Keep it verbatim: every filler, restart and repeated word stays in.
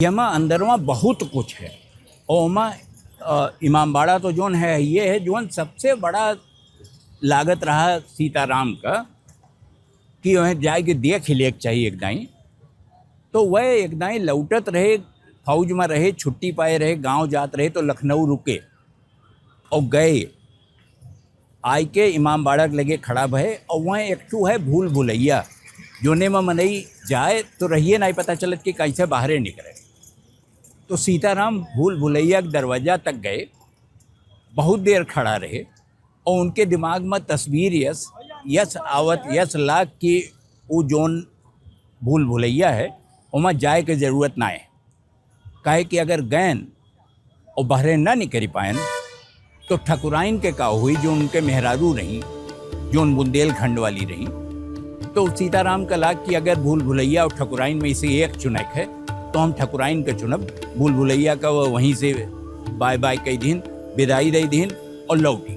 एमा अंदरवा बहुत कुछ है। ओमा, अ, इमामबाड़ा तो जौन है, ये है जौन सबसे बड़ा लागत रहा सीताराम का कि वह जाए के देख लेक चाहिए एक दाई। तो वह एक दाई लौटत रहे, फौज में रहे, छुट्टी पाए रहे, गांव जात रहे तो लखनऊ रुके और गए, आइके इमामबाड़ा के लगे खड़ा भए और वह एक ठू है भूल भुलैया, जोने में मनई जाए तो रहिए नाहीं पता चलत कि कैसे बाहरे निकले। तो सीताराम भूल भुलैया के दरवाजा तक गए, बहुत देर खड़ा रहे और उनके दिमाग में तस्वीर यस, यस आवत, यस लाग कि उ जौन भूल भुलैया है, ओमा जाए के जरूरत ना है। काहे कि अगर गएन और बहरे ना निकरी पाएन, तो ठकुराइन के का हुई, जो उनके मेहरारू रही, जो उन बुंदेलखंड वाली रही। तो सीताराम का लाग कि अगर भूल भुलैया और ठकुराइन में से एक चुनक है, तो हम ठकुराइन के चुनब। भूल भुलैया का वो वहीं से बाय बाय कह दीन, विदाई दे दीन और लौटी।